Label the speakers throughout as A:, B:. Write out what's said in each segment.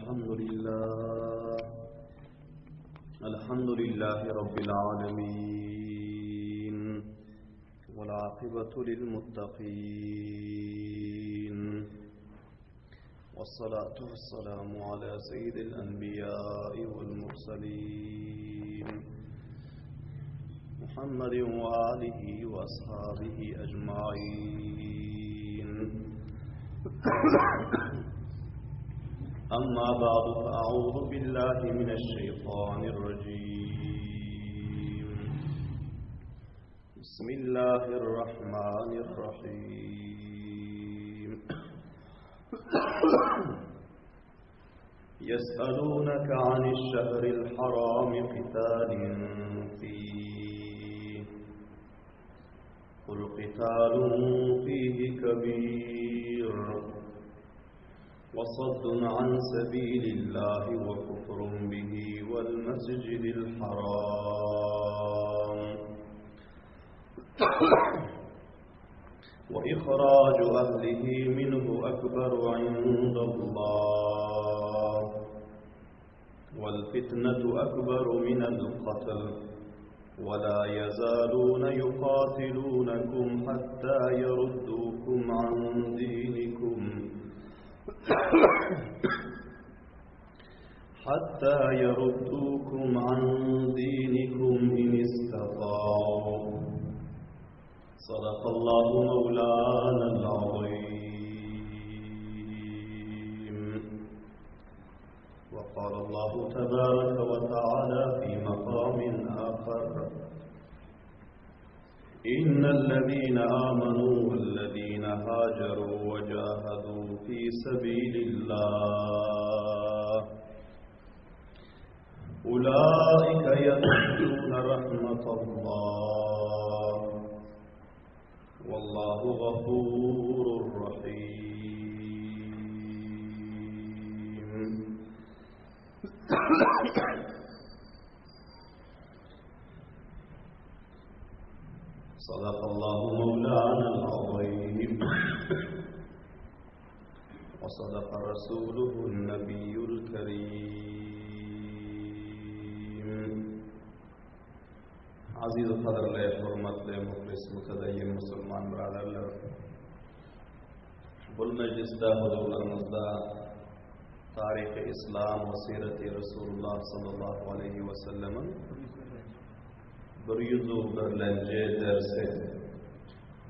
A: الحمد لله الحمد لله رب العالمين والعاقبة للمتقين والصلاة والسلام على سيد الأنبياء والمرسلين محمد وآله وأصحابه أجمعين أما بعد فأعوذ بالله من الشيطان الرجيم بسم الله الرحمن الرحيم يسألونك عن الشهر الحرام قتال فيه قل قتال فيه كبير وصد عن سبيل الله وكفر به والمسجد الحرام وإخراج أهله منه أكبر عند الله والفتنة أكبر من القتل ولا يزالون يقاتلونكم حتى يردوكم عن دينكم حتى يردوكم عن دينكم إن استطاعوا صدق الله مولانا العظيم وقال الله تبارك وتعالى في مقام آخر إن الذين آمنوا والذين هاجروا وجاهدوا في سبيل الله أولئك يرجون رحمة الله والله غفور رحيم صدق الله مولانا العظيم وصدق رسوله النبي الكريم Aziz gadyrly, hormatly, muhlis, mütedeyyin musulman biraderler. Bu meclisde huzurlarymyzda taryhy Islam we sireti Resulullah sallallahu aleýhi we sellemiň 101-lenji dersi,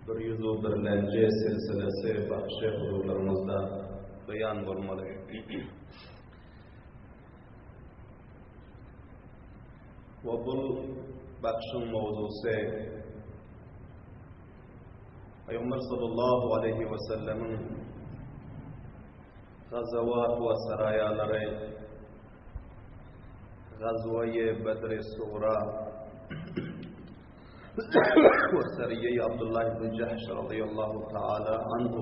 A: 101-lenji silsilesi bagşy huzurlaryňyzda beýan bolmaly. We bu bagşyň mowzusy Pygamber sallallahu aleýhi we sellemiň gazawat we saraýalary Gazwaýy Bedri Sugra we Sariýe Abdullah ibn Jahş radiyallahu taala anhu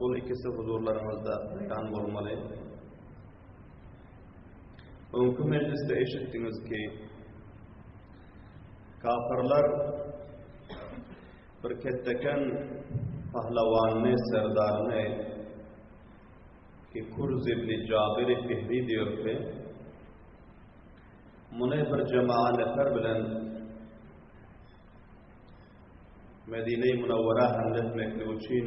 A: Bu ikisi huzurlaryňyzda beýan bolmaly. Öňki mejlisde eşitdiňiz ki, kafirler bir ketdeken pahlawanyny, serdaryny ki Kurz ibn Jabir Fihri diýer ki, muny bir jema'a nefer bilen Medine-i Munawwara hamle etmeklik üçin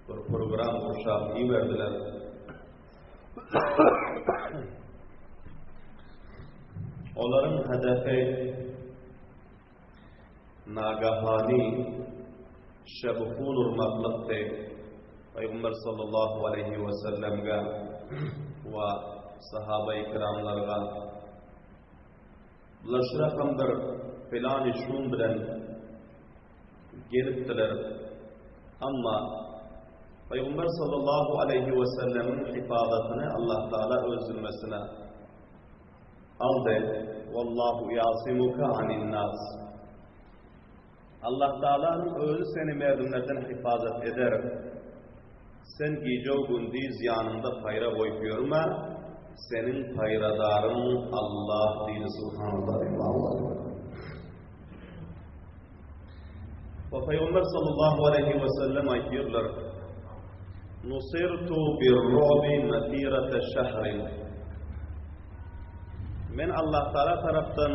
A: bir program gurşap iberdiler. Olaryň hedefi nagahani şebhun urmaklykdy. Pygamber sallallahu aleýhi we sellemge we sahaba-i kiramlarga Bular şu rakam bir pylany şum bilen gelipdiler. Amma Pygamber sallallahu aleýhi we sellemiň hifazatyny Allah Taala öz zümmesine aldy. Wallahu yasimuka anin nas. Allah Taalanyň özi seni merdimlerden hifazat eder. Sen gije gündiz ýanyňda paýra goýup ýörme, seniň paýradaryň Allah diýdi Subhanallah diýdi. We Pygamber sallallahu aleýhi we sellem aýdýarlar. Nusirtu bir-ru'bi mesirete şehrin. Men Allah Taala tarapdan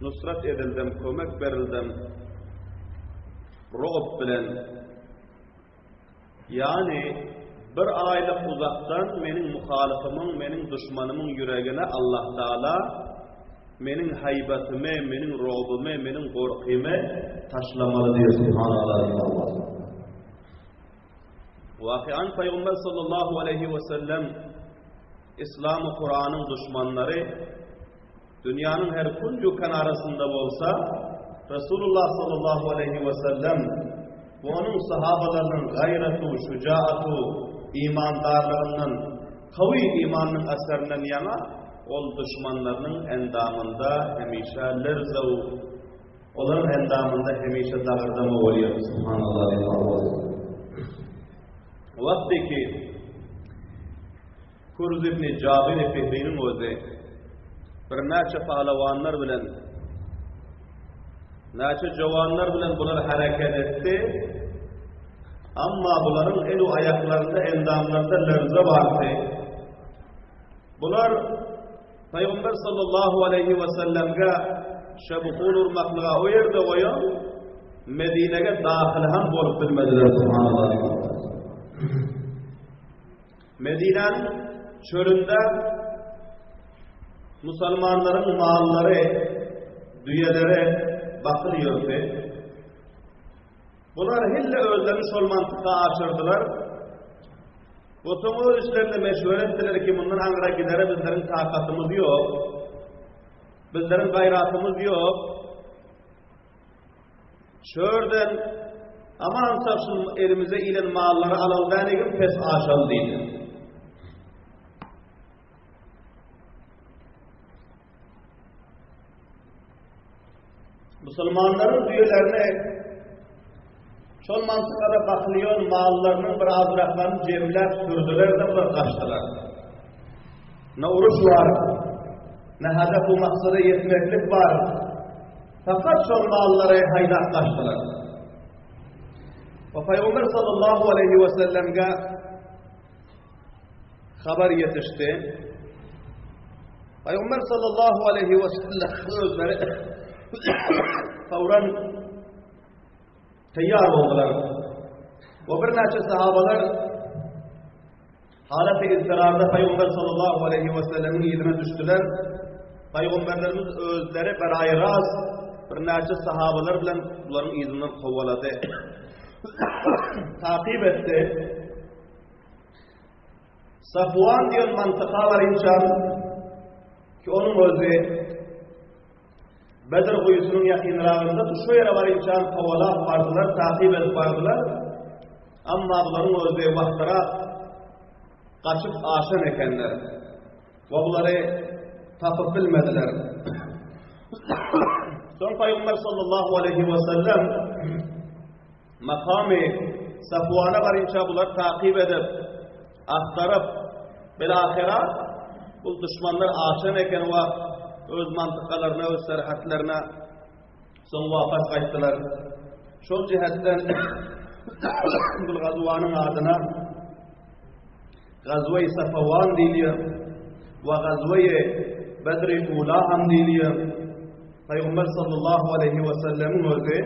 A: nusrat edildim, kömek berildim. Ru'b bilen. Ýagny bir aýlyk uzakdan meniň muhalyfymyň, meniň duşmanymyň ýüregine Allah Taala meniň haýbatymy, meniň ru'bumy, meniň gorkymy taşlamaly diýýär Subhanallah. Wakian Pygamber sallallahu aleýhi we sellem Islam we Kuranyň duşmanlary dünýäniň her kunju kenarasynda bolsa Resulullah sallallahu aleýhi we sellem we onuň sahabalarynyň gaýratu, şujaatu, imandarlygyndan, kawy imanynyň aserinden ýaňa ol duşmanlarynyň endamynda hemişe lerze Olaryň endamynda hemişe dagyrdama bolýar. Subhanallah. Wagty ki Kurz ibn Jabir Fihriniň özi birnäçe pahlewanlar bilen näçe jowanlar bilen bular hereket etdi. Amma bularyň el aýaklarynda, endamlarynda lerze bardy. Bular Pygamber sallallahu aleýhi we sellemge şebuhul urmaklyga o ýerde goýan Medinege dahyl hem bolup bilmediler subhanallah. Medinäniň çölünde musulmanlaryň mallary, düýeleri bakylýardy. Bular hille özlerini şol mantyka aşyrdylar. Gotuň öz içlerinde meşwere etdiler ki, mundan aňra gidere bizleriň takatymyz ýok. Bizleriň gaýratymyz ýok. Şörden aman sapşyn elimize ilen mallary alaly dänegim pes aşaly diýdi. Musulmanlaryň düýelerini şol mantykada bakylýan mallarynyň bir azraklaryny jemläp sürdüler-de bular gaçdylar. Ne uruş bar, ne hedef u maksada ýetmeklik bar. Fakat şol mallary haýdap gaçdylar. We Pygamber sallallahu aleyhi ve sellemge habar ýetişdi. Pygamber sallallahu aleyhi ve sellem özleri fawran taýýar boldular. We birnäçe sahabalar halat-y iztirarda Pygamber sallallahu aleyhi ve sellemiň yzyna düşdüler. Pygamberlerimiz özleri beraý ras birnäçe sahabalar bilen bularyň yzyndan kowalady. Takyp etdi. Safwan diýen mantyka barynça ki onuň özi Bedr guýusynyň ýakynragynda şu ýere barynça kowalap bardylar, takyp edip bardylar. Amma bularyň özi wagtyrak gaçyp aşan ekenler. We bulary tapyp bilmediler. Soň Pygamber sallallahu aleyhi we sellem Makamy Safwana barynça bular takyp edip, agtaryp, bilahyra bul duşmanlar aşan eken we öz mantykalaryna, öz serhetlerine soň wapas gaýtdylar. Şol jihetden bul gazwanyň adyna Gazwe-i Safawan diýilýär we Gazwe-i Bedri Ula hem diýilýär. Pygamber sallallahu aleýhi we sellemiň özi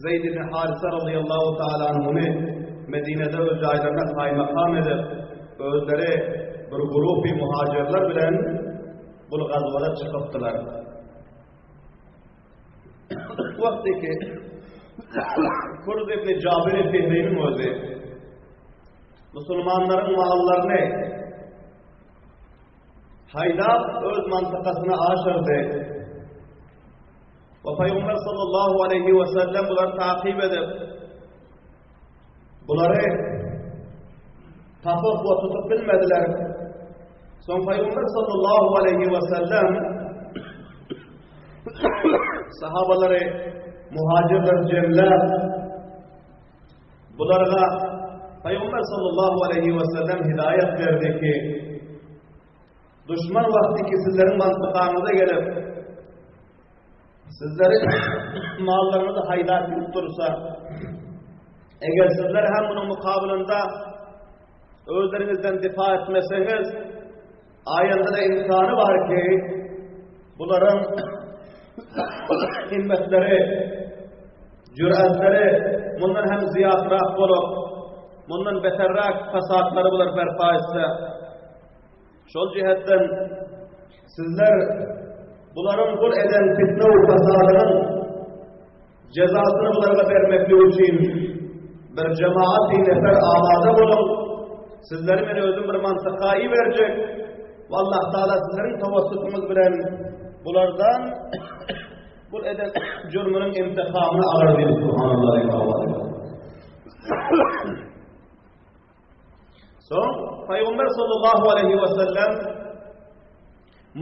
A: Zeýd ibn Harysa razyýallahu taala anhuny Medinede öz jaýlaryna kaýmakam edip, özleri bir grupy muhajirler bilen bul gazwada çykypdylar. Wagty ki Kurz ibn Jabir Fihriniň özi musulmanlaryň mallaryny haýdap öz mantykasyna aşyrdy. We Pygamber sallallahu aleýhi we sellem bulary takyp edip, bulary tapyp we tutup bilmediler. Soň Pygamber sallallahu aleýhi we sellem sahabalary muhajirler jemläp bularga Pygamber sallallahu aleýhi we sellem hidaýat berdi ki Duşman wagty ki sizleriň mantykaňyza gelip, sizleriň mallaryňyzy haýdap ýuwup dursa, Eger sizler hem munuň mukabylynda özleriňizden difa etmeseňiz, aýanda-da imkany bar ki, bularyň himmetleri, jüratleri mundan hem zyýatrak bolup, mundan beterräk fasatlary bular berpa etse, şol jihetden sizler bularyň bul eden fitne we fasadynyň Jezasyny bularga bermeklik üçin bir jemaat-y nefer amada boluň. Sizleri men özüm bir mantyka iberjek. We Allah Taala sizleriň tawassutyňyz bilen bulardan bul eden jürmüniň imtihamyny alar diýdi Subhanallah. Soň Pygamber sallallahu aleyhi we sellem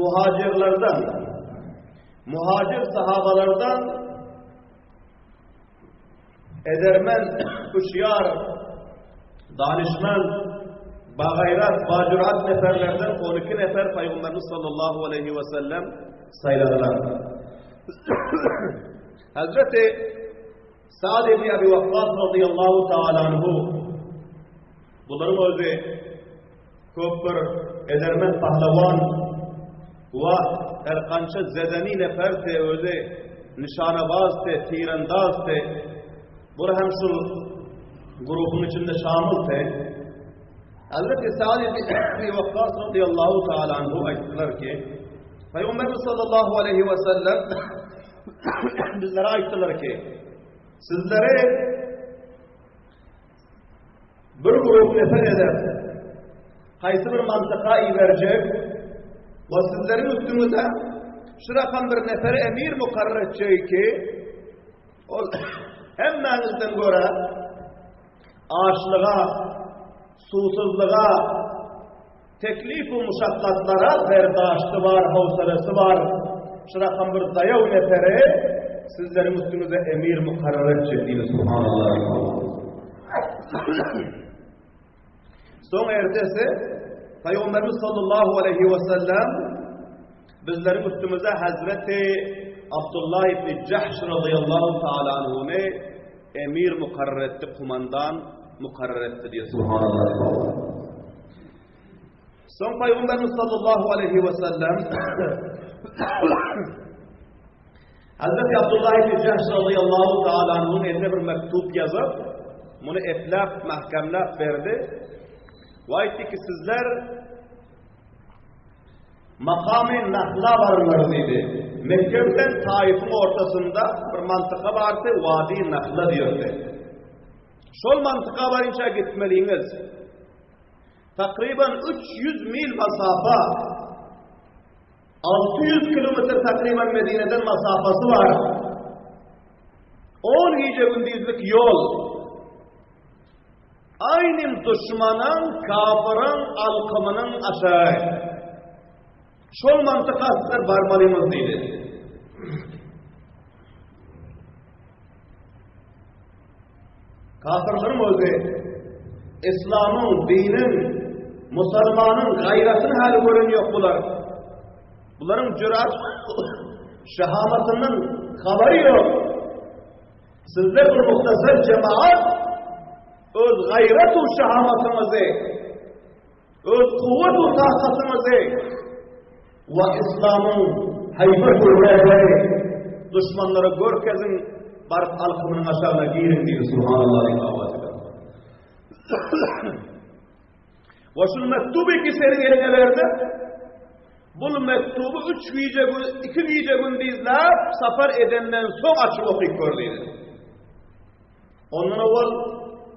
A: muhajirlerden muhajir sahabalardan edermen, hüşýar, danişmend, bagaýrat, bajürat neferlerden 12 nefer Pygamberimiz sallallahu aleyhi we sellem saýladylar. Hazreti Sa'd ibn Abi Waqqas radıyallahu ta'ala anhu bularyň özi köp bir edermen pahlawan we her kança zedeni neferdi özi nişanabazdy, tirendazdy. Bular hem şul guruhyň içinde şamyldy. Hazreti Sa'd ibn Abi Waqqas radıyallahu ta'ala anhu aýtdylar ki, Peygamberimiz sallallahu aleyhi ve sellem bizlere aýtdylar ki, sizleri bir grup nefer eder, haýsy bir mantyka iberjek we sizleriň üstüňize şu rakam bir neferi emir mukarrar etjek ki, ol hemmäňizden görä açlyga, suwsuzlyga, Teklif-u muşakgatlara berdaşty bar, howsalasy bar, şu rakam bir daýaw neferi sizleriň üstüňize emir mukarrar etjek diýdi, subhanallah. Soň ertesi Pygamberimiz sallallahu aleyhi we sellem bizleriň üstümize Hazreti Abdullah ibn Jahş radıyallahu taala anhuny emir mukarrar etdi, kumandan mukarrar etdi diýdi, subhanallah. Soň Pygamberimiz sallallahu aleyhi we sellem Hazreti Abdullah ibn Jahş radıyallahu ta'ala anhu'nun eline bir mektup yazıp, bunu epläp, mahkemläp berdi. We aýtdy ki, sizler makamy Nahla baryňlar diýdi. Mekke bilen Taifyň ortasynda bir mantyka bardy, Wadi Nahla diýerdi. Şol mantyka barynça gitmeliňiz. Takryban 300 mil masapa, 600 kilometr takryban Medineden masapasy bar. 10 gije gündizlik ýol. Aýnym duşmanyň, kafyryň alkymynyň aşagy. Şol mantyka sizler barmalyňyz diýdi. Kafirleriň özi Islamyň, diniň, musulmanyň gaýratyny häli gören ýok bular. Bularyň jürat şahamatyndan habary ýok. Sizler bir muhtasar jemaat öz gaýrat u şahamatyňyzy, öz kuwwat u takatyňyzy we Islamyň haýbat u rehberi duşmanlara görkeziň, baryp alkymynyň aşagyna giriň diýdi subhanallah diýip awaz eder. We şul mektuby ki seniň eliňe berdi, bul mektuby üç gije iki gije gündizläp sapar edenden soň açyp okyp gör diýdi. Ondan owal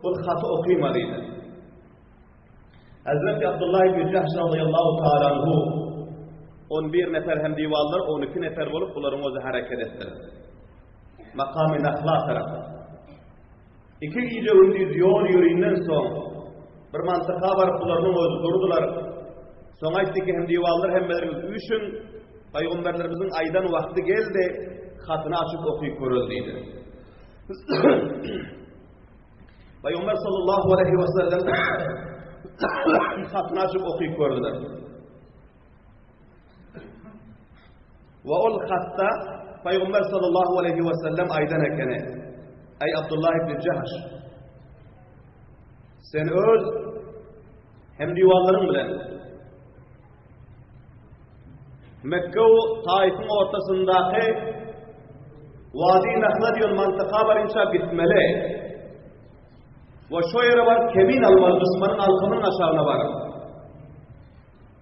A: bul haty okyma diýdi. Hazreti Abdullah ibn Jahş radıyallahu ta'ala anhu 11 nefer hem diwanlar 12 nefer bolup bularyň özi hareket etdiler. Makamy Nahla tarap. Iki gije gündiz ýol ýörinden soň bir mantyka baryp bularyň özi durdular. Soň aýtdy ki hem diwanlar hemmelerimiz üýşüň, paýgamberlerimiziň aýdan wagty geldi, hatyny açyp okyp göreli diýdi. Pygamber sallallahu aleyhi ve sellem hatyny açyp okyp gördüler. We ol hatda Pygamber sallallahu aleyhi ve sellem aýdan ekeni. Ey Abdullah ibn Jahş. Sen öz hemdiwanlaryň bilen Mekke we Taifyň ortasyndaky Wadi Nahla diýen mantyka barynça gitmeli. We şo ýere baryp kemin almaly, duşmanyň alkymynyň aşagyna baryp.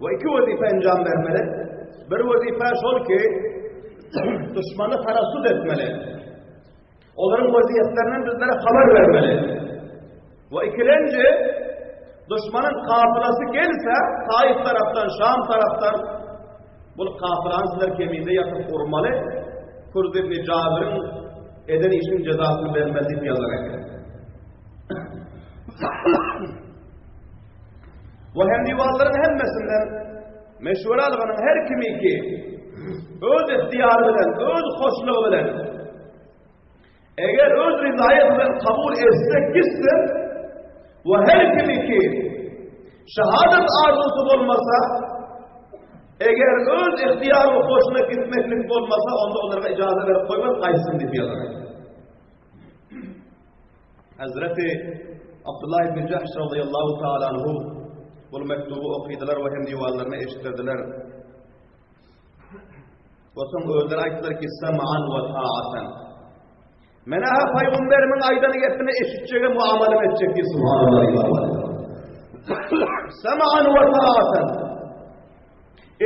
A: We iki wezipe enjam bermeli. Bir wezipe şol ki, duşmany tarasut etmeli. Olaryň weziýetlerinden bizlere habar bermeli. We ikilenji, duşmanyň kafylasy gelse, Taif tarapdan, Şam tarapdan, bu kafylany sizler keminde ýatyp urmaly, Kurz ibn Jabiriň eden işiniň jezasyny bermeli diýip ýazan eken. We hemdiwanlaryň hemmesinden meşwere alganyň her kimiki öz ihtiýary bilen, öz hoşlugy bilen Eger öz rizaýet bilen kabul etse gitsin we her kimiki şehadet arzusy bolmasa, eger öz ihtiýary we hoşuna gitmeklik bolmasa, onda olara ijaza berip goýmaz, gaýtsyn diýip ýazar. Hazreti Abdullah ibn Jahş radıyallahu ta'ala anhu bu mektubu okydylar we hem diwanlaryna eşitdirdiler. We soň özleri aýtdylar ki, Sem'an we ta'atan. Men-ä pygamberimiň aýdan gepini eşitjegem we amalym etjek diýip, subhanallah. Sem'an we ta'atan.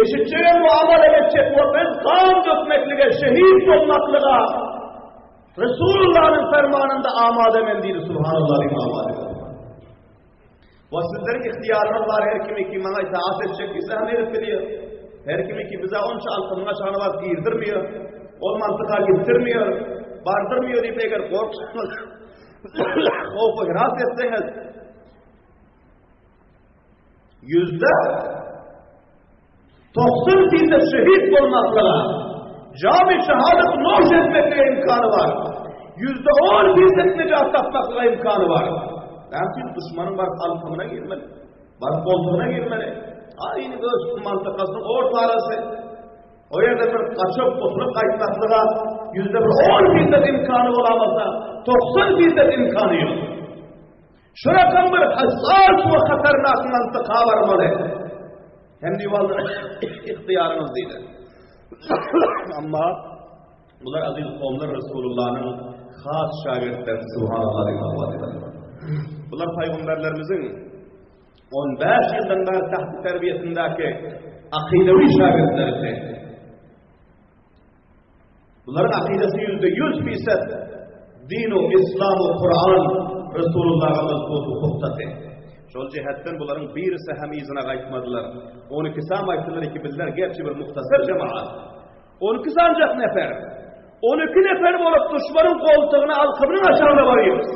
A: Eşitjegem we amalym etjek we biz gan dökmeklige, şehit bolmaklyga Resulullah'yň fermanynda amade men diýdi, subhanallah amade. We sizleriň ihtiýaryňyz bar, her kimi ki maňa itaat etjek diýse hem edip bilýär. Her kimi ki bize onça alkymyň aşagyna baryp girdirmeýär, ol mantyka gitdirmeýär, bardyrmaýar diýip eger gorksaňyz, howpa hiras etseňiz, %90 şehit bolmaklyga, jamy şehadet noş etmeklige imkany bar. %10 nejat tapmaklyga imkany bar. Näme üçin duşmanyň baryp alkymyna girmeli? Baryp goltugyna girmeli. Aýny öz mantykasynyň orta arasy. O ýerde bir gaçyp, gutulyp gaýtmaklyga %10 imkany bolamasa, 90 imkany ýok. Şu rakam bir hassas we hatarnak mantyka barmaly. Hem diýip ihtiýaryňyz diýdi. Amma bular aziz kowumlar Resulullah'yň has şagirtleri subhanallah diýip Bular paýgamberlerimiziň 15 ýyldan bäri taht terbiýesindäki akydawi şagirtleridi. Bularyň akydasy 100% fisat dinu, islam we Kur'an Resulullah'a mazbut hukukdaty. Şol jihetden bularyň birisi hem yzyna gaýtmadylar. 12 sam aýtdylar ki bizler gerçi bir muhtasar jemaat. 12 sancak nefer. 12 nefer bolup düşmanın goltugyna alkymynyň aşagyna barýarys.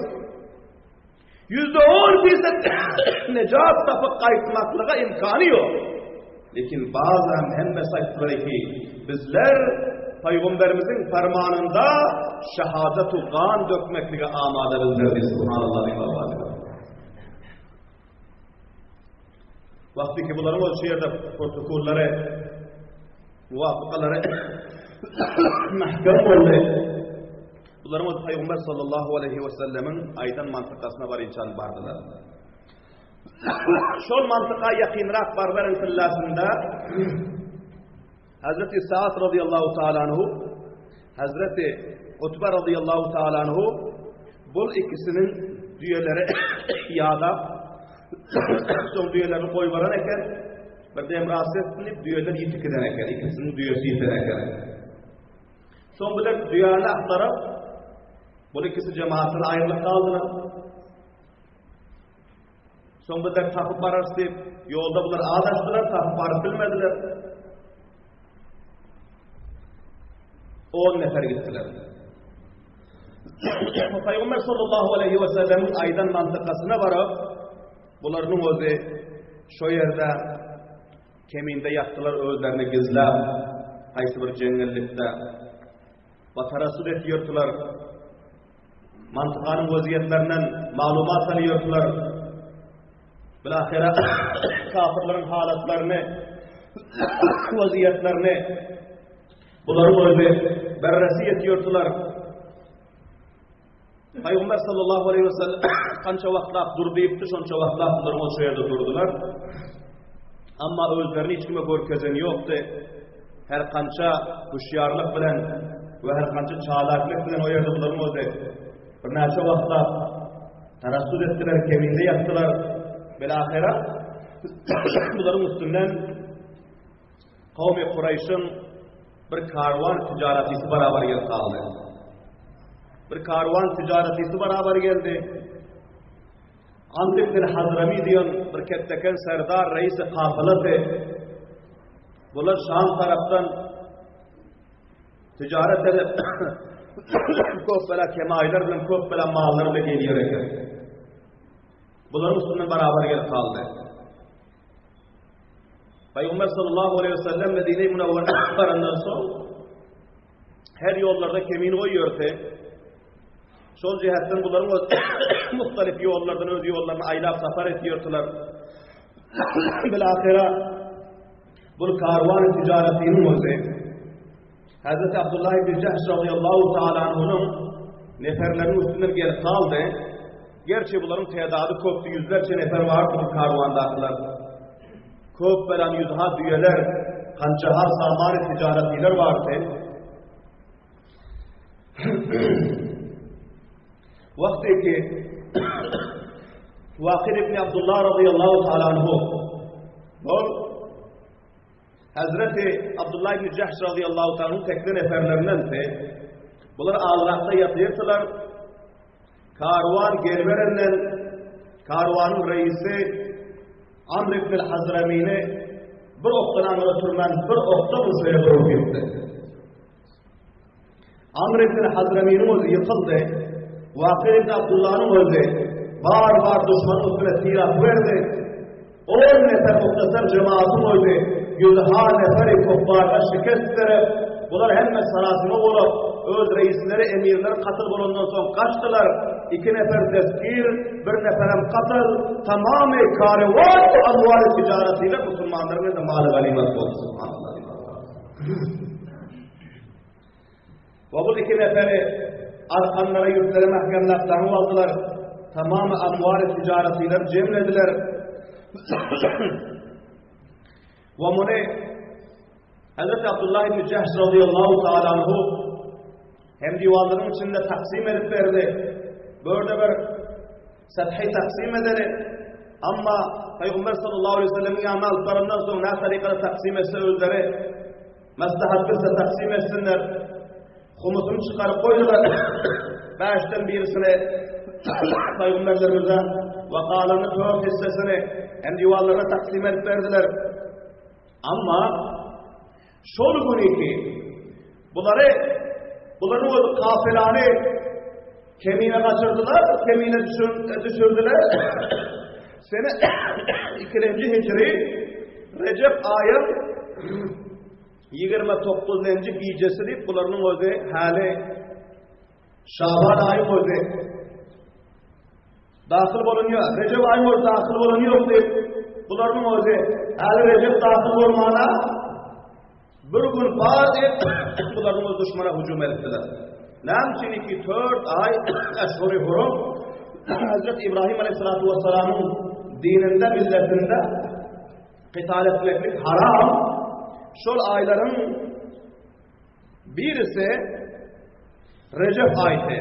A: 10% fisat nejat tapyp gaýtmaklyga imkany ýok. Lekin bazan hemmesi aýtdylar ki, bizler Peygamberimizin fermanynda şehadatu gan dökmeklige amada bizler subhanallah diýip Wagty ki bularyň ol şu ýerde protokollary, muwafykalary mahkem boldy. Bularyň ol Peygamber sallallahu aleyhi ve sellemiň aýdan mantykasyna barynçan bardylar. Şol mantyka ýakynrak barlaryň tyllasynda Hazreti Sa'd radıyallahu ta'ala anhu, Hazreti Utba radıyallahu ta'ala anhu bul ikisiniň düýeleri ýada soň düýelerini goýbaran eken. Bir dem rast etsin diýip düýeler ýitip giden eken. Ikisiniň düýesi ýiten eken. Soň bular düýäni aktaryp bul ikisi jemaatdan aýrylyp galdylar. Soň bizler tapyp bararys diýip, ýolda bular azaşdylar, tapyp baryp bilmediler. 10 nefer gitdiler. Peygamber sallallahu aleyhi ve sellem'in aydan mantıkasına baryp, bularyň özi şo ýerde keminde ýatdylar özlerini gizläp, haýsy bir jeňňellikde batarasyp etýärdiler. Mantykanyň weziýetlerinden maglumat alýardylar. Bilahyra kafirleriň halatlaryny, weziýetlerini bularyň özi berresi etýärdiler. Pygamber sallallahu aleyhi ve sellem kança wagtlap dur diýipdi, şonça wagtlap bular şo ýerde durdular. Amma özlerini hiç kime görkezen ýokdy. Her kança hüşýarlyk bilen we her kança çalaklyk bilen o ýerde bularyň özi birnäçe wagtlap tarassud etdiler, keminde ýatdylar. Bilahira bularyň üstünden Kowmy Kuraýşyň bir karwan tijaratysy barabar gelip galdy. Bir karwan tijaratysy barabar geldi. Amr ibn Hazrami diýen bir ketteken serdar reisi kafylasy. Bular Şam tarapdan tijaret edip köp bela kemaýlar bilen köp bela mallar bilen gelýär eken. Bularyň üstünden barabar gelip galdy. Pygamber sallallahu aleyhi ve sellem Medine-i Münevvere barandan soň her ýollarda kemin goýýardy. Şol jihetden bularyň öz muhtalif ýollardan öz ýollaryny aýlap sapar etýärdiler. Bilahira bu karwan tijaretiniň özi Hazreti Abdullah ibn Jahş radıyallahu taala anhu'nun neferleriniň üstünden gelip galdy. Gerçi bularyň tädady köpdi, ýüzlerçe nefer bardy bu karwandakylar. Köp belan ýüzha düýeler, hanjaha samany tijaretiler bardy. Wagty ki Wakid ibn Abdullah radıyallahu taala anhu bol Hazreti Abdullah ibn Jahş radıyallahu taala anhu tekli neferlerindendi. Bular alrakda ýatyrdylar. Karwan geliberenden karwanyň reisi Amr ibn Hazramini bir okdan aňyra sürmän bir okda bu şeýle durup gitdi. Amr ibn Hazraminiň özi ýykyldy. Waqid ibn Abdullanyň özi bar-bar duşmanyň üstüne tirap berdi. On nefer muhtasar jemaatyň özi ýüzha neferi küffarga şikest berip, bular hemme sarasyma bolup, öz reisleri, emirleri katyl bolandan soň gaçdylar. Iki nefer destgir, bir neferem katyl, tamamy karewan we amwal-y tijaretiyle musulmanlaryň elinde maly ganymat boldy. Subhanallah. We bu iki neferi arkanlara ýüpleri mähkemläp daňyp aldylar. Tamamy amwal-y tijaretileri jemlediler. We muny Hazreti Abdullah ibn Jahş radıyallahu taala anhu hem diwanlaryň içinde taksim edip berdi. Börde bir sathi taksim edeli. Amma Peygamber sallallahu aleyhi ve sellem'in ýanyna alyp barandan soň nä tarikada taksim etse özleri Maslahat bilse taksim etsinler. Humusyny çykaryp goýdular. Bäşden birisini Pygamberlerimize we galanyny dört hissesini hem diwarlara taksim edip berdiler. Amma şol günki bulary bulary o kafilany kemine gaçyrdylar, kemine düşürdüler. Sene ikilenji hijri Rejep aýyň 29-njy gijesi diýip bularyň özi häli Şaban aýyň özi dahyl bolunýar. Rejep aýyň özi dahyl bolany ýok diýip bularyň özi häli Rejep dahyl bolmana Bir gün bar diýip, bularyň öz duşmana hüjüm edipdiler. Näme üçin iki, dört aý Eşhuri Hurum Hazret İbrahim Aleyhissalatu vesselamyň dininde, milletinde qital etmeklik haram. Şol aýlaryň birisi Recep aýy.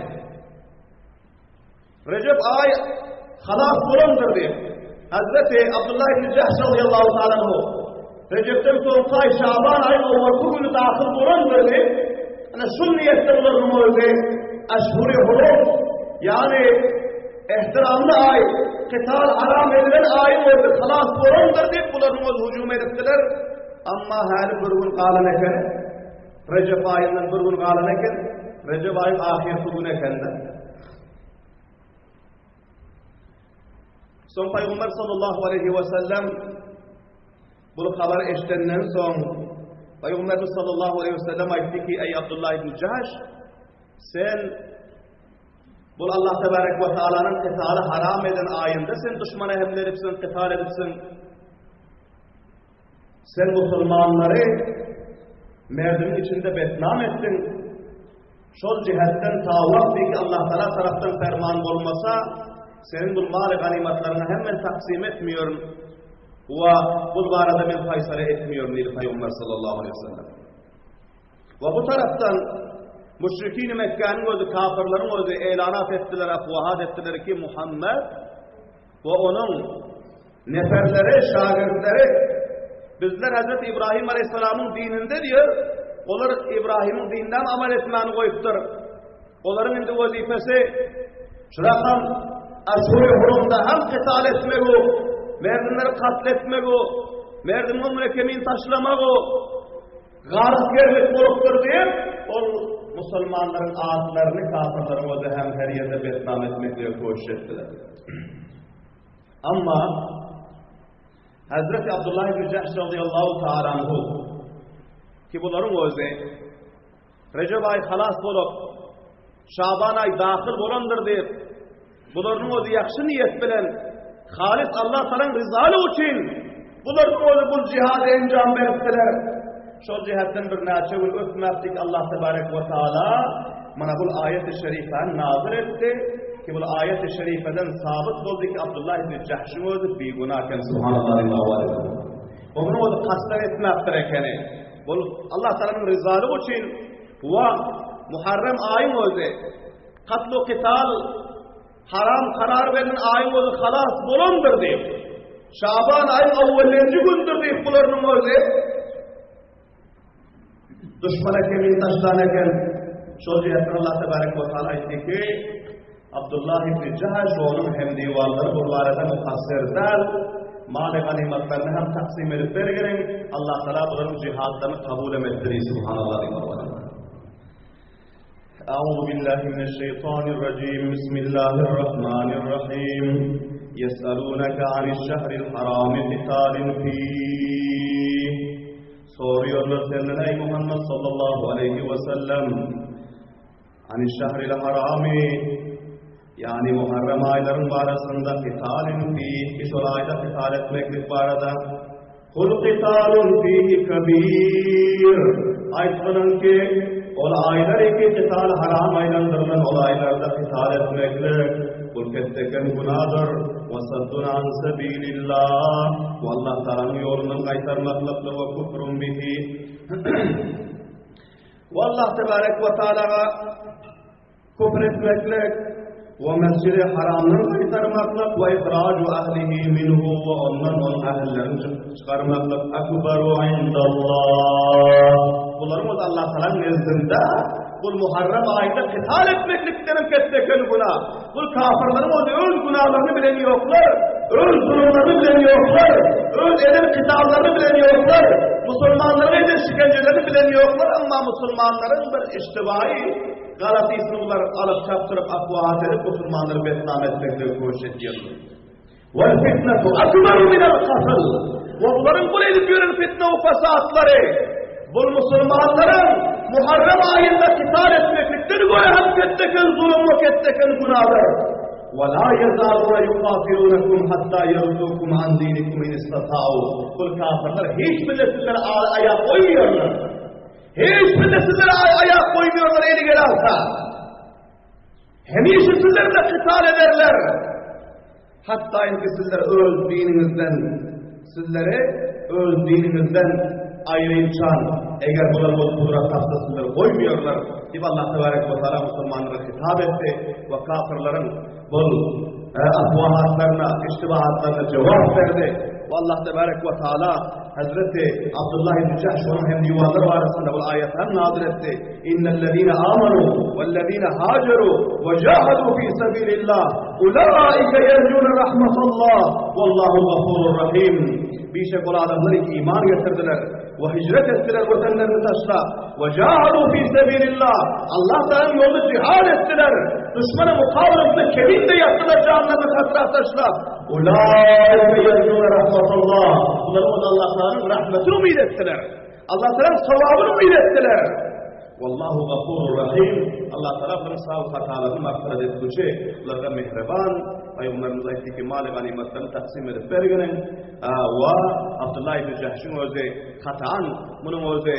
A: Rejep aý halas bolandyr diýip, Hazreti Abdullah ibn Jahş radiyallahu ta'ala anhu Rejepden soňky aý Şaban aýyň owalky güni dahyl bolandyr diýip, ana şu niýetde bularyň özi Aşhuri Hurum, ýagny ehtiramly aý, qital haram edilen aýyň özi halas bolandyr diýip bularyň özi hüjüm edipdiler. Amma häli bir gün galan eken. Rejep aýyndan bir gün galan eken. Rejep aýyň ahyrky güni ekende. Soň Pygamber sallallahu aleyhi ve sellem bu habary eşidenden soň Pygamber sallallahu aleyhi ve sellem aýtdy ki, ey Abdullah ibn Jahş, sen bu Allah tebarek ve taala'nın qitaly haram eden aýynda sen düşmana hemle edipsiň, qital edipsiň. Sen musulmanlary merdimin içinde betnam etdiň. Şol jihetden ta wagty ki Allah Taala tarapdan ferman bolmasa, seniň bu maly ganymatlaryňy hem men taksim etmiyorum we bu barada men faýsala etmiyorum diýdi Pygamber sallallahu aleyhi ve sellem. We bu tarapdan müşrikin Mekgäniň özi kafirleriň özi elanat etdiler, afwahat etdiler ki Muhammed we onuň Neferleri, şagirtleri, Bizler Hezreti Ibrahim aleýhissalamyň dininde diýer, olar Ibrahimiň dininden amal etmäni goýupdyr. Olaryň indi wezipesi şu rakam Aşhur-i Hurumda hem kytal etmegi, merdimleri katl etmegi, merdimiň öňüne kemin taşlamagy, garyp bolupdyr diýip, ol musulmanlaryň atlaryny kafirleriň özi hem her ýerde betnam etmeklige köşüş etdiler. Amma Hazreti Abdullah ibn Jahş radıyallahu ta'ala anhu ki bularyň özi Recep aý halas bolup Şaban aý dahyl bolandyr diýip bularyň özi ýagşy niýet bilen halis Allah Taalanyň ryzalygy üçin bularyň özi bu jihady enjam beripdiler. Şol jihatdan bir näçe gün ötmäpdik Allah tebarek we taala mana bu aýet-i şerifäni nazil etdi ki bu aýet-i şerifeden sabyt boldy ki Abdullah ibn Jahşyň özi bigünah eken subhanallah Onuň özi kasdan etmäpdir ekeni. Bu Allah Taalanyň ryzalygy üçin we Muharrem aýyň özi katlu kital haram karar berilen aýyň özi halas bolandyr diýip, Şaban aýyň awwelinji gündür diýip bularyň özi duşmana kemin taşlan eken. Şol jihetden Allah tebarek we taala aýtdy ki, Abdullah ibn Jahaş onuň hem diwarlary bu barada mukassir däl, maly ganymatlaryny hem taksim edip bergeniň, Allah taala bularyň jihatlaryny kabul etdi, subhanallah diýip. أعوذ بالله من الشيطان الرجيم بسم الله الرحمن الرحيم يسألونك عن الشهر الحرام قتال فيه Soruyorlar senden ey Muhammed sallallahu aleyhi ve sellem عن الشهر الحرام yani Muharrem ayların barasında qitalin fih ki şol ayda qital etmeklik barada Kul qitalun fihi kabir. Aýtgynyň ki, ol aýlar ki qital haram aýlandyrylan ol aýlarda qital etmeklik, bul ketdeken günadyr. Ve saddun an sebilillah. We Allah Taalanyň ýolundan gaýtarmaklykdyr we kufrun bihi. We Allah tebarek we taalaga Küfr etmeklik we Mesjidi Haramdan gaýtarmaklyk we ihraju ahlihi minhu we ondan onuň ähllerini çykarmaklyk akbaru indallah. Bularyň özi Allah Tagalaň nezdinde bul Muharrem aýynda kytal etmeklikdenem ketdeken günah. Bul kafirleriň özi öz günahlerini bilen ýoklar, öz zulumlaryny bilen ýoklar, öz eden kytallaryny bilen ýoklar, musulmanlaryň eden şikenjelerini bilen ýoklar, emma musulmanlaryň bir iştibaýy Galatysyny bular alyp çapdyryp afwahat edip musulmanlary betnam etmeklige köşüş edýärler. Wal fitnetu akbaru minel katl. We bularyň bul edip ýören fitne we fasatlary bul musulmanlaryň Muharrem aýynda kital etmeklikden görä hem ketdeken zulum we ketdeken günadyr. Ve la yezaluna yuqatilunakum hatta yeruddukum an dinikum in istata'u. Bul kafirler hiç bile sizlere aýak goýmaýarlar. Hiç birde sizlere aýak goýmaýarlar eli gel alsa. Hemişe sizlerle kytal ederler. Hatta ki sizler öz diniňizden sizleri öz diniňizden aýrynçan eger bular bolup gudrat tapsa sizleri goýmaýarlar diýip Allah tebarek we taala musulmanlara hitap etdi we kafirleriň bul afwahatlaryna, iştibahatlaryna jogap berdi. We Allah tebarek we taala Hazreti Abdullah ibn Jahş onuň hem diwanlary barasynda bu aýaty hem nazil etdi. Innellezine amanu wellezine hajeru we jahadu fi sabilillah ulaike yerjun rahmetallah wallahu gafurur rahim. Bişek ol adamlar iman getirdiler we hicret etdiler watanlaryny taşlap we jahadu fi sabilillah Allah Taala'nın yolunda cihad etdiler. Düşmana mukavemetle kemin de yaptılar canlarını hatıra taşlap. Ulaike yerjun rahmetullah. Bular o Allah Taala'nın rahmetini umid etdiler. Allah Taala'nın sevabını umid etdiler. Wallahu gafurur rahim. Allah Taala bularyň sag hatalaryny magfyrat etgüçi, bularga mähriban. Pygamberimiz aýtdy ki, maly ganymatlaryny taksym edip berginiň. Wa Abdullah ibn Jahşyň özi hataan, munuň özi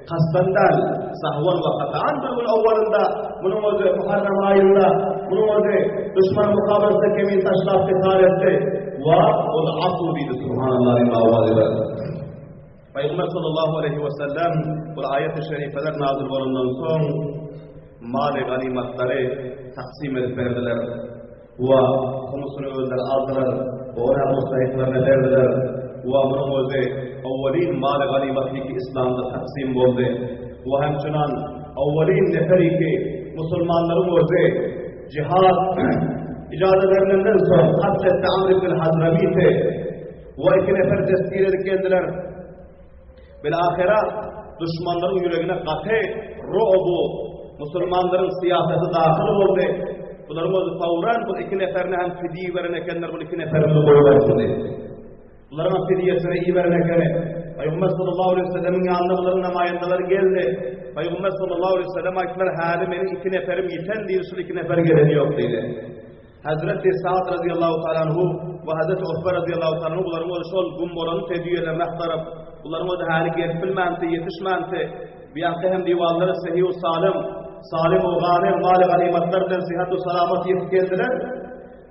A: kasdan däl, sahwan we hataan bir gün owalynda, munuň özi Muharram aýynda, munuň özi düşman mukabalesinde kemin taşlap qital etdi. Wa ol afu diýdi, subhanallah diýip awaz berdi. Pygamber sallallahu aleýhi we sellem bu aýat-y şerifeler nazil bolandan soň maly ganymatlary taksym edip berdiler. We humusyny özleri aldylar we ony mustahiklaryna berdiler. We munuň özi awwalin maly ganymat ki islamda taksym boldy. We hemçinan awwalin neferi ki musulmanlaryň özi jihad ijaza berilenden soň katl etdi Amr ibn Hazramiti We iki nefer destgir edip geldiler. Bil-ahyra duşmanlaryň ýüregine gaty ru'bu, musulmanlaryň syýasaty dahyl boldy. Bularyň özi fawran bu iki neferine hem fidiýe beren ekenler, bu iki neferimizi goýbersin diýip. Bularyň hem fidiýesini iberen ekeni. Pygamber sallallahu aleyhi ve sellemiň ýanyna bularyň namaýandalary geldi. Pygamber sallallahu aleyhi ve sellem aýtdylar, häli meniň iki neferim ýiten diýdi, şul iki nefer geleni ýok diýdi. Hezreti Sa'd razyýallahu taala anhu we Hezreti Utbe razyýallahu taala anhu bularyň özi şol gum bolan tedýelerini agtaryp, bularyň özi häli gelip bilmänti, ýetişmänti, bu ýanky hem diwanlary sehiw salim, salim u ganym maly ganymatlar bilen syhat u salamat ýetip geldiler.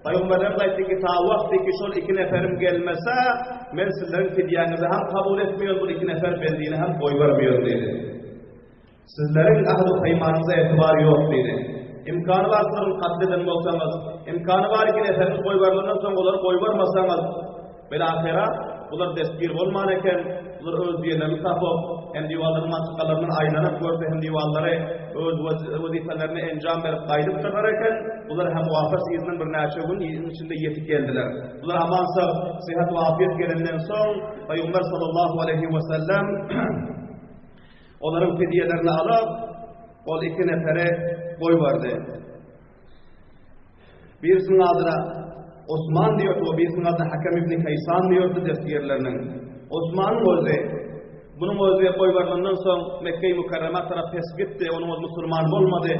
A: Pygamberlerimiz aýtdy ki, ta wagty ki şol iki neferim gelmese, men sizleriň fidýäňizi hem kabul etmeýän, bu iki nefer bendini hem goýbermeýän diýdi. Sizleriň ahd-u peýmanyňyza etibar ýok diýdi. Imkany bar sizler ony katl eden bolsaňyz, imkany bar iki neferiňiz goýberilendan soň olary goýbermeseňiz, bilahyra bular destgir bolman eken, bular öz diýenlerini tapyp, hem diwallaryň mantykalaryndan aýlanyp görse hem diwallary öz wezipelerine enjam berip gaýdypdyrlar eken, bular hem wafas yzyndan birnäçe gün içinde ýetip geldiler. Bular aman sag, syhat we afiýet gelenden soň, Pygamber sallallahu aleýhi we sellem Olaryň fidýelerini alyp, ol iki neferi goýberdi. Birisiniň adyna Osman diýerdi, we birisiniň adyna Hakem ibn Kaýsan diýerdi destgirleriniň. Osmanyň özi munuň özi goýberilenden soň Mekge-i Mükerremä tarap pes gitdi, onuň özi musulman bolmady.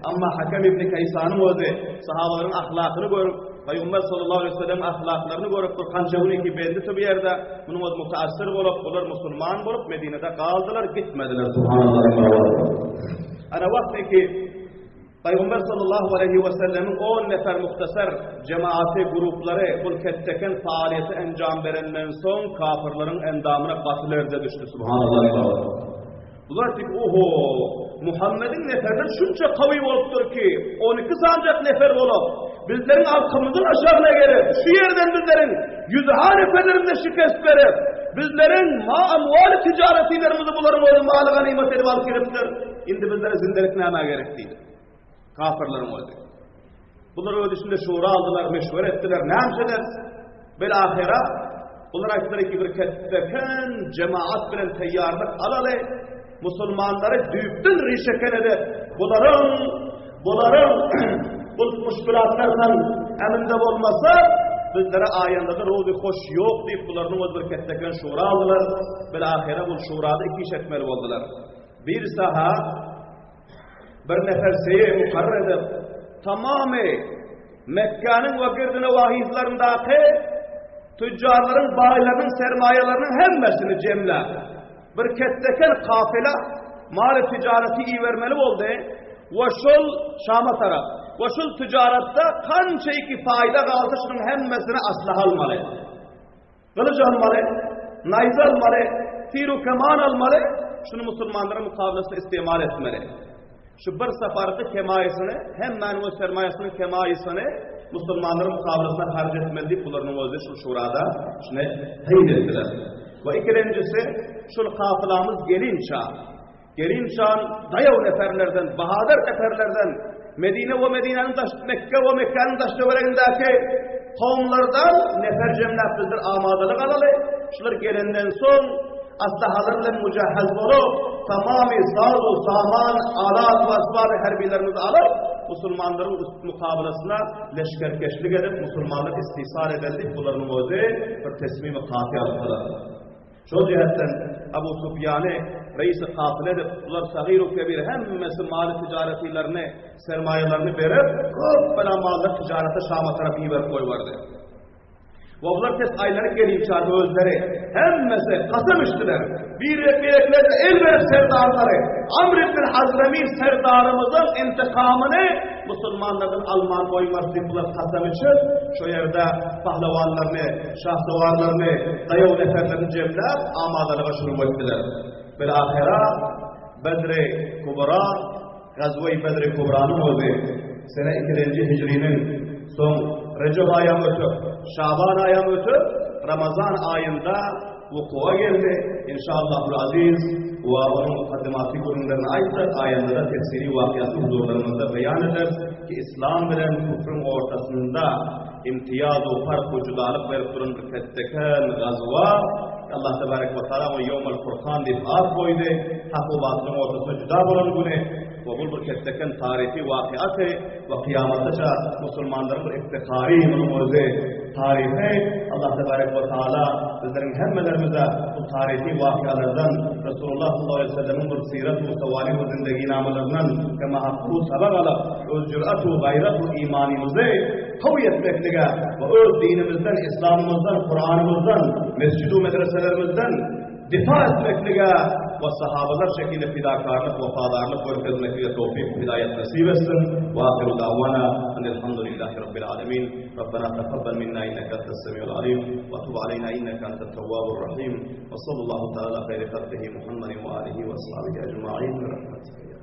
A: Amma Hakem ibn Kaýsanyň özi sahabalaryň ahlakyny görüp, Pygamber sallallahu aleýhi we sellemiň ahlaklaryny görüp, bir kança gün iki bendi bu ýerde, munuň özi mutaassir bolup, bular musulman bolup Medinede galdylar, gitmediler. Subhanallah. Ana wagty ki Pygamber sallallahu aleýhi we sellemiň 10 nefer muhtasar jemaaty gruplary bul ketdeken faaliýeti enjam berenden soň kafirleriň endamyna gaty lerze düşdi. Subhanallah. Bular diýip, oho, Muhammediň neferleri şunça kawy bolupdyr ki, 12 sanjak nefer bolup, bizleriň arkamyzyň aşagyna gelip, şu ýerden bizleriň ýüzha neferlerimize şikest berip, bizleriň ma-amwaly tijaretilerimizi bularyň özi maly ganymat edip alyp gelipdir. Indi bizlere zindelik nämä gerek diýdi. Kafirleriň özi. Bular öz içinde şura aldylar, meşwere etdiler, näme ederis? Bil ahyra bular aýtdylar ki, bir ketdeken jemaat bilen taýýarlyk alaly, musulmanlary düýpden rişeken edip, bularyň bularyň bu muşkilatlardan eminde bolmasa, bizlere aýanda-da ruzy hoş ýok diýip, bularyň öz bir ketdeken şura aldylar. Bil ahyra bu şurada iki iş etmeli boldular. Bir saha Bir nefer seýe mukarrar edip, tamamy Mekgäniň we girdine wahyzlaryndaky tüjjarlaryň baýlarynyň sermaýalarynyň hemmesini jemläp, bir ketdeken kafila maly tijareti ibermeli boldy we şol Şama tarap we şol tijaratda kança iki paýda galsa şunuň hemmesini aslaha almaly. Gylyç almaly, naýza almaly, tir-u keman almaly, şuny musulmanlaryň mukabelasynda istimal etmeli. Şu bir saparky kemaýysyny, hemmäniň öz sermaýasynyň kemaýysyny musulmanlaryň mukabelasynda harç etmeli diýip, bularyň özi şul şurada şuny taýyn etdiler. We ikilenjisi, şul kafylamyz gelinça, Gelinçan daýaw neferlerden, bahadyr neferlerden, Medine we Medinäniň daş, Mekge we Mekgäniň daş-töweregindäki kowumlardan nefer jemläp bizler amadalyk alaly. Şular gelenden soň aslahalar bilen mujahhaz bolup, tamamy saz-u saman, alat we esbab-y herbilerimizi alyp, musulmanlaryň mukabalasyna leşgerkeşlik edip, musulmanlary istisal edeli diýip, bularyň özi bir tesmimi katy alypdylar. Şol jähetden Abu Sufýany. Reisi kafile edip, bular sagyr-u kebir hemmesi maly tijaretilerini, sermaýalaryny berip, köp bela mallary tijarete Şama tarap iberip goýberdi. We bular pes aýlanyp gelinçä özleri hemmesi kasam içdiler. Birek-bireklerine el berip serdarlary, Amr ibn Hazremi serdarymyzyň intikamyny musulmanlardan alman goýmarys diýip bular kasam içip, şo ýerde pahlawanlaryny, şahsowarlaryny, daýaw neferlerini jemläp, amadalyga şuruw etdiler. Bil-ahyra Bedri Kubra, Gazwe-i Bedri Kubranyň özi sene ikilenji hijriniň soň Rejep aýam ötüp, Şaban aýam ötüp, Ramazan aýynda wukuwa geldi. Inşallahul aziz we onuň mukaddimaty gürrüňlerini aýtsak, aýynda-da tefsiri wakyasy huzurlaryňyzda beýan ederis ki, Islam bilen küfrüň ortasynda imtiýaz u park u judalyk berip duran bir ketdeken gazwa, Allah tebarek we taala oňa Ýewmel Furkan diýip at goýdy, hak u batylyň ortasynda juda bolan güni we bul bir ketdeken taryhy wakyasy we kyýamataça musulmanlaryň bir iftihary munuň özi taryhy Allah tebarek we taala bizleriň hemmelerimize bu taryhy wakyalardan Resulullah sallallahu aleýhi we sellemiň bir syrat we sawalih we zindeginamalaryndan kema hakku sabak alyp öz jürat we gaýrat we imanymyzy kawy etmeklige we öz dinimizden, islamymyzdan, Kuranymyzdan, mesjid we medreselerimizden difa etmeklige we sahabalar şekilli fidakarlyk, wepadarlyk görkezmeklige towfyk we hidaýat nesip etsin. We ahiru da'wana enelhamdülillahi rabbil alemin. Rabbena takabbal minna inneke entes semiul alim we tub aleyna inneke entet tewwabur rahim. We sallallahu taala hayri halkihi Muhammedin we alihi we ashabihi ecmaîn bi rahmetike.